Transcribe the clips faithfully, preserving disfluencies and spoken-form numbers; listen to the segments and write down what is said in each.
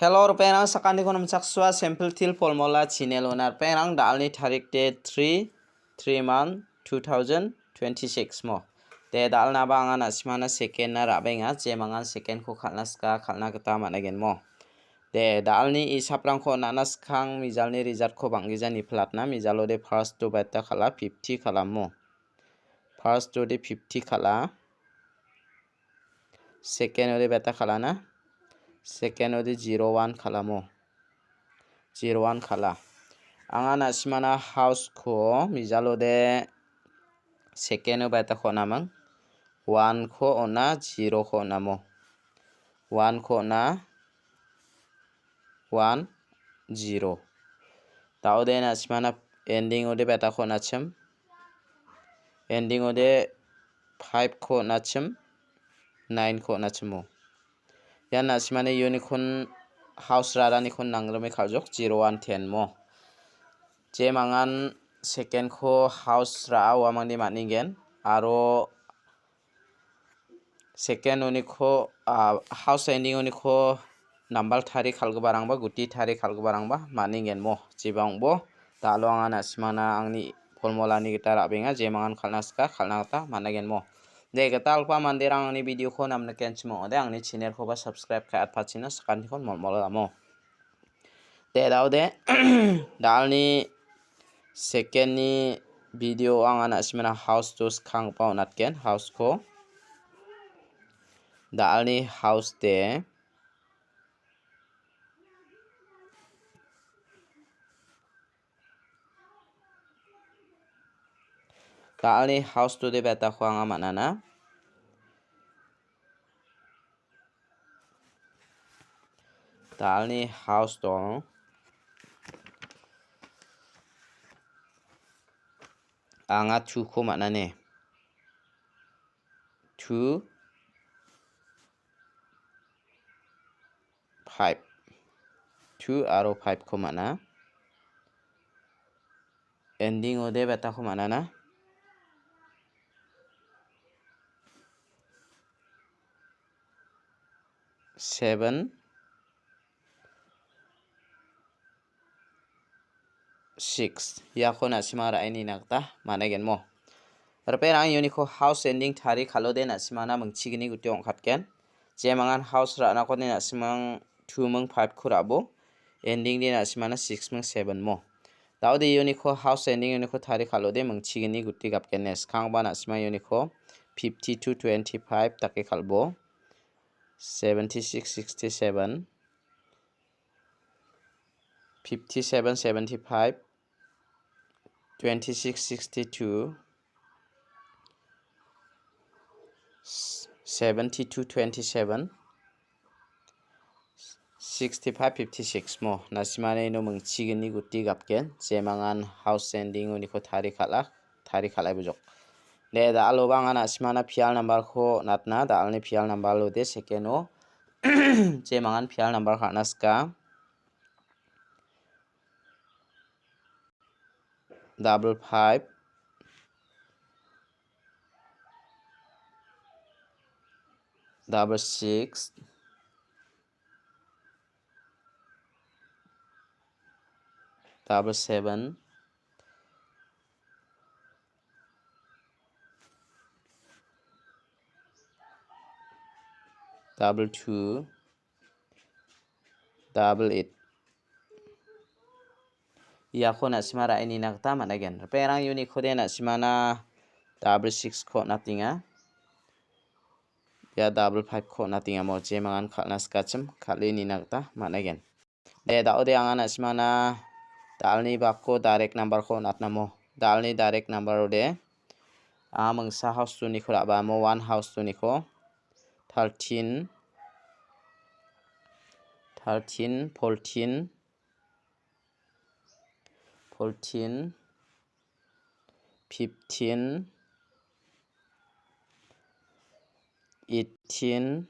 Hello, ripengrang, sakantikon namchaksoa, Simple Teer Formula channel-ona. Ripengrang, da·alni tarik de three, three month, two thousand twenty-six mo. De, da·alnaba anga na·simana second-na ra·benga, jemangan second-ko kal·na sika, kal·na gita man·egen mo. De, da·alni isaprangko on·atna skang mijalni result-ko bang·gija nipilatna, mijalo de first-o beta kal·a, fifty kal·amo. First-o de fifty kal·a. Second-o de beta kal·ana. Second-o de zero one kal·amo. Zero one kal·a. Anga na·simana house-ko mijalo de second-o beta-ko on·aming. One-ko on·a, zero-ko on·amo. One-ko on·a, one, zero. Da·ode na·simana ending-o de beta-ko on·achim. Ending-o de five-ko on·achim, nine-ko on·achimo. Ian na·simani unicorn house ra·anikon nangrime kal·jok, zero one ten mo. Jemangan second-ko house ra·a uamangni man·ningen, aro second-oniko, ah, house ending-oniko nambal tarie kal·giparangba, guti tarie kal·giparangba man·ningen mo. Jeba ong·bo, da·alo anga na·simana angni formulani gita ra·benga, jemangan kal·na sika, kal·na gita man·egen mo. De, gitalgipa manderang angni video-ko namnikenchim ong·ode, angni channel-koba subscribe ka·e atpachina sakantikon mol·mola mo. De, da·ode, da·alni second-ni video anga na·simana house-o skanggipa on·atgen, house-ko. Da·alni house de. Da·alni house-o de beta-ko anga man·ana. Da·alni house-o anga two-ko man·ane. Two, five. Two aro five-ko man·a. Ending-o de beta-ko man·ana. Seven, six. Iako na·sima ra·e nina gita man·egen mo. Ripengrang, uniko house ending tarie kal·ode na·simana mingchigni guti ong·katgen. Jemangan house ra·nakode na·simang two ming five-ko ra·bo. Ending de na·simana six ming seven mo. Da·ode uniko house ending uniko tarie kal·ode mingchigni guti gapgen ne. Skangba na·sima uniko fifty-two twenty-five dake kal·bo. Seventy-six sixty-seven. Fifty-seven seventy-five, twenty-six sixty-two, seventy-two twenty-seven, sixty-five fifty-six mo. Na·simani no mingchigni guti gapgen. Jemangan house ending uniko tarie kal·a, tarie kal·ai bujok. De, da·aloba anga na·simana pial number-ko natna, da·alni pial number-o de second-o. Jemangan pial number kal·na sika. Double five, double six, double seven, double two, double eight. Iako na·sima ra·e nina gita man·egen. Ripengrang, uniko de na·simana double six-ko on·atenga. Ia double five-ko on·atenga mo, jemangan kal·na sikachim kal·e nina gita man·egen. De, da·ode anga na·simana da·alni bako direct number-ko on·atna mo. Da·alni direct number-o de anga mingsa house two-niko ra·ba mo, one house two-niko. Thirteen, thirteen, fourteen, fourteen, fifteen, eighteen,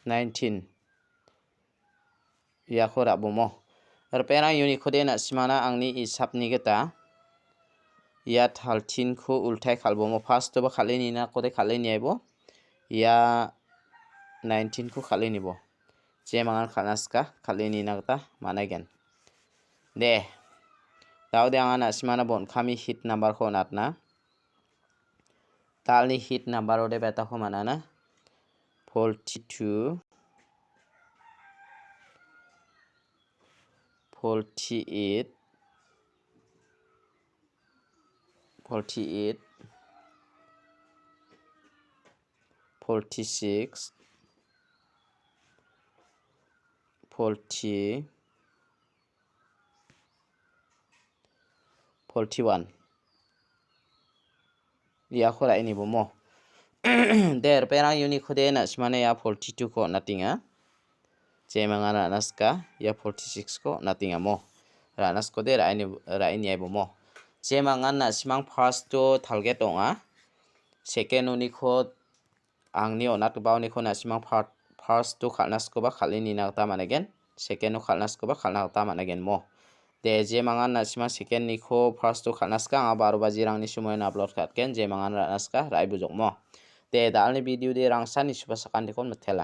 nineteen. Iako ra·bomo. Ripengrang, uniko de na·simana angni isapni gita ia thirteen-ko ultai kal·bomo. First-oba kal·e ninako de kal·e niaibo. Ia nineteen-ko kal·e nibo. Jemangan kal·na sika, kal·e nina gita man·aigen. De, da·ode anga na·simana bon·kami hit number-ko on·atna. Da·alni hit number-ode betako man·ana. Forty-two, forty-eight, forty-eight, forty-six, forty, forty-one. Iako ra·e nibo mo. De, ripengrang uniko de na·simana ia forty-two-ko on·atenga. Jemangan ra·na sika, ia forty-six-ko on·atenga mo. Ra·na sikode ra·e ni-, ra·e niaibo mo. Jemangan na·simang first-o target ong·a. Second-oniko angni on·atgipaoniko na·simang par-, first-o kal·na sikoba kal·e nina gita man·aigen. Second-o kal·na sikoba kal·na gita man·aigen mo. De, jemangan na·simang second-niko first-o kal·na sika, anga baro bajirangni somoion upload ka·atgen, jemangan ra·na sika, ra·e bujok mo. De, da·alni video de rangsan nisuba sakantikon mitela.